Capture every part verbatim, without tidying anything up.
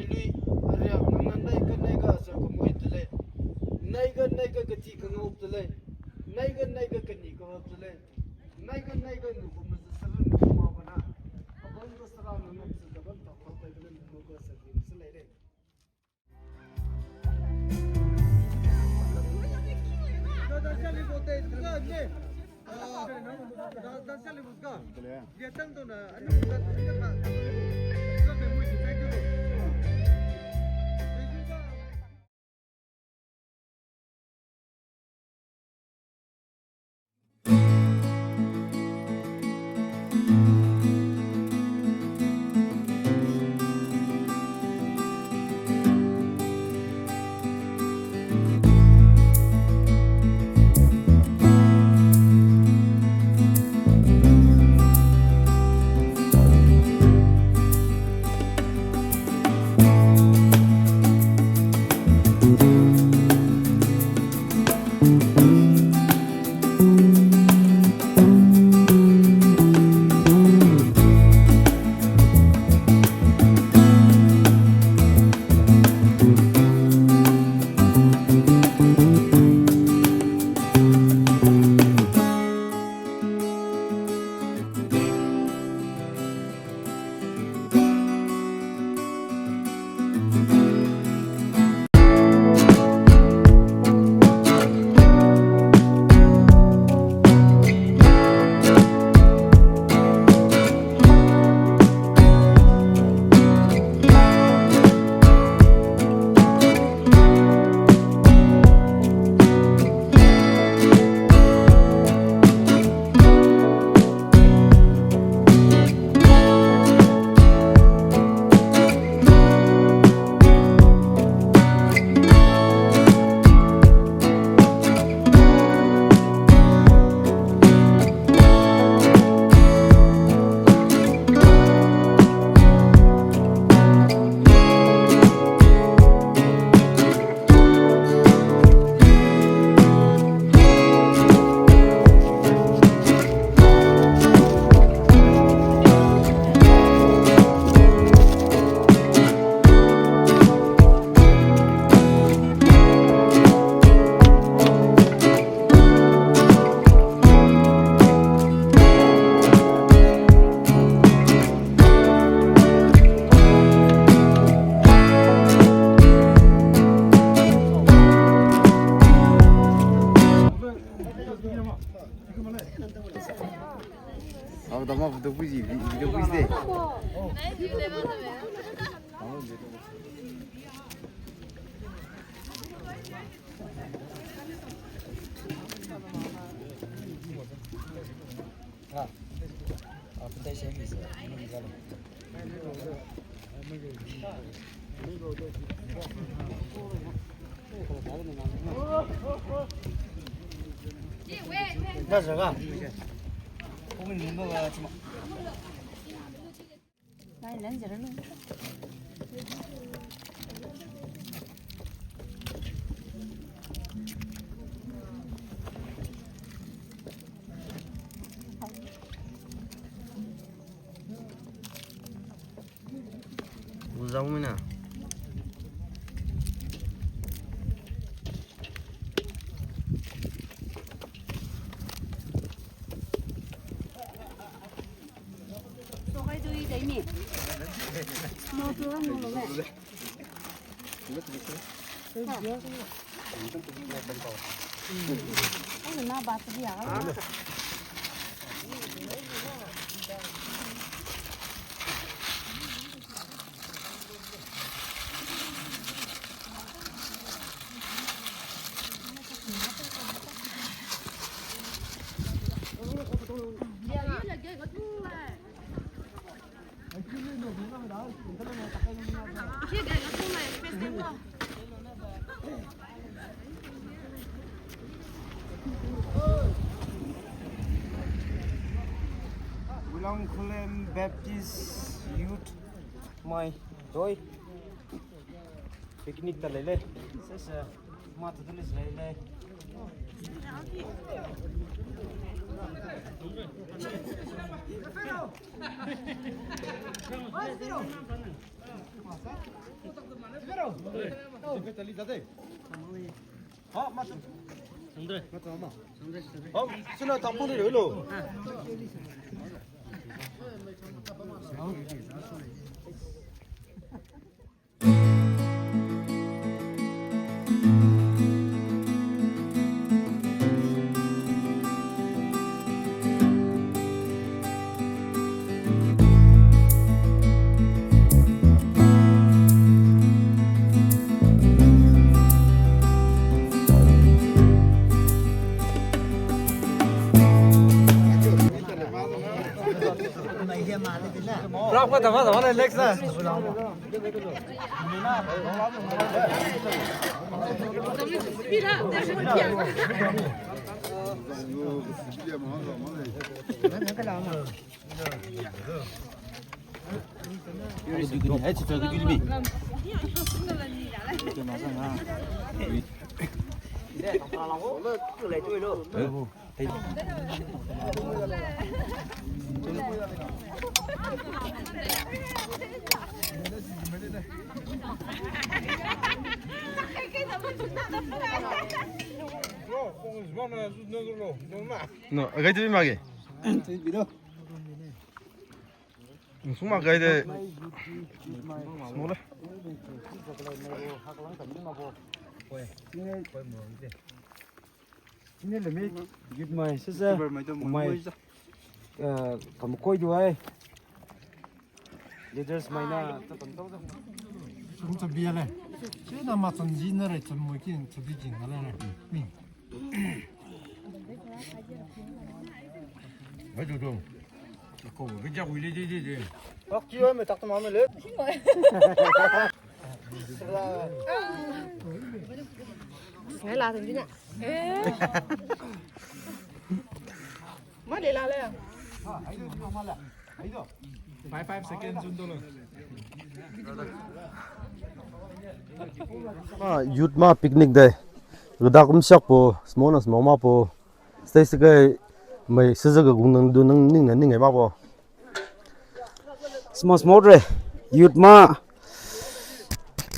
Lui, ariak nang neiga neiga sa ka moi tale. Neiga neiga kati ka ngop tale. Neiga neiga kani ka ngop tale. Neiga neiga nu ka masa saran ka ma bana. Abang ka saran na ngop sa ka ban tak tak ka ban nu ka sa di sa lele. Abi, tamam, video bu, video bu izle. Ha. Abi, de şey mi? Uzau mina. Wulang Khullen Baptist Youth mai doi. Picnic ta lele. Sasa, mata tulis lele. No, agai tu magi. Suma gai de. Small. Sine lemi, git mai, sasa, mai, eh, kam koi du ai. Leaders mai na, ta tam tau da. Sum ta bia le. Sina ma tan ji na re, tan mo kin, ta bi jin na le. Mi. Mai tu tu. Ko, bi ja wi le de de de. Pak ji oi me tak ta ma me le. Ngai la tan ji na. Five, five seconds, un dollar. Ah, youth ma picnic de. Ruda kum siak po, small na small ma po. Stay sikai, mai siza ka gung nang du nang ning na ning ai ma po. Small, small re. Youth ma.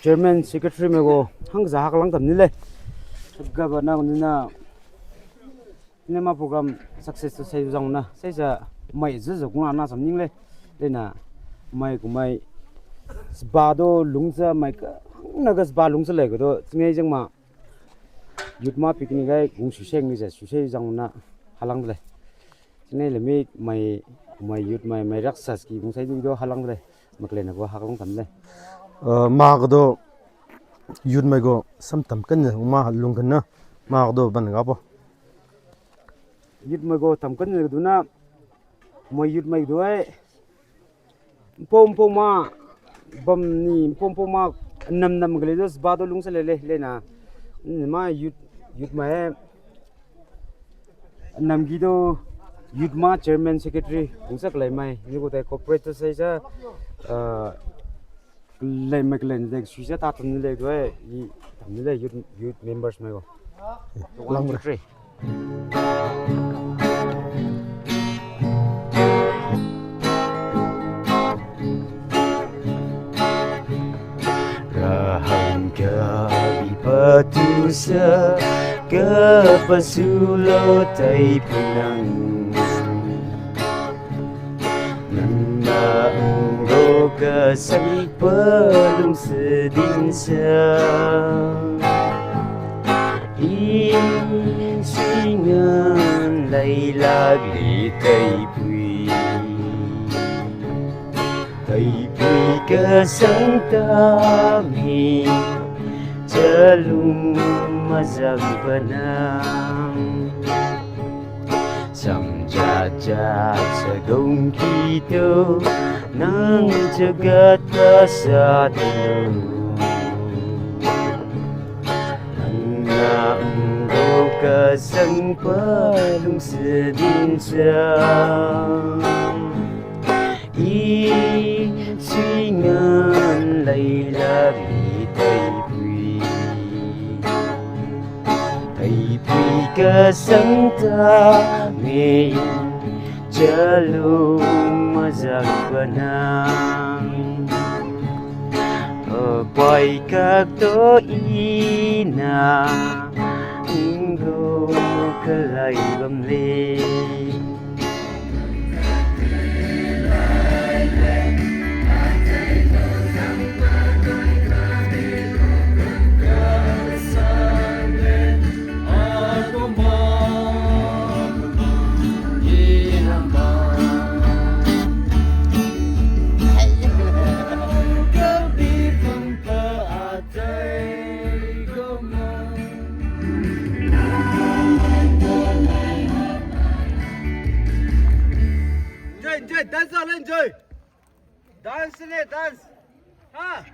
Chairman, secretary mai ko. Hang za hak lang tam ni le. Gaba na ni na. Nema program success to sai zang na, sai sa mai zai zai kung ana sam ning le. Lena mai ku mai sba do lungsa mai ka na ga sba lungsa le ko do. Ngai jeng ma youth ma picnic ai kung su seng ni sa su sai zang na halang le. Ngai le mi mai ku mai youth mai mai raksas ki kung sai du do halang le. Makle na ko hak lang tam le. Eh, ma ko do youth mai ko sam tam kan ne ma lung kan na ma ko do ban ga po. Youth mai ko tam kan ne du na, mai youth mai du ai. Mpom mpom ma bam ni mpom mpom ma nam nam gale do sba do lungsa le le le na. Ni ma youth youth mai Namgi do youth ma chairman secretary kung sa klai mai ni ko tai corporate sa sa, ah, klai mai klai ni dek sui sa ta tan ni le do ai, i tan ni le youth, youth members mai ko. Lang bre. One, two, three. Rahang ka bipatu sa ka pasulo tai punang. Nanda unggo ka sai palung sedin sa. Insingan lailak di taipui. Taipui kasang tami jalung mazang panang. Samjajat sagong kito nang jagat asatu. Nang na unggo kasang palung sedin sa. Insingan lailak di taipui. Taipui kasang tami jalung mazang panang. Poi kak to ina, ingo kalai bam le. Enjoy, enjoy, dance all, enjoy. Dance ne, dance. Ha.